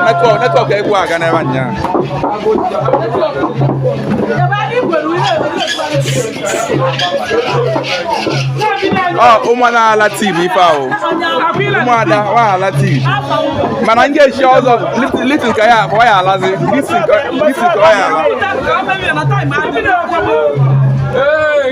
Network, network egwu aga n'ebe anya. Ọ ụmụada ala tii bụ ife ahụ. Ụmụada wa ala tii. Mana ndị echi ọzọ Lipton ka ya ọ ya alazi. Lipton ka ọ ya ala. Hey!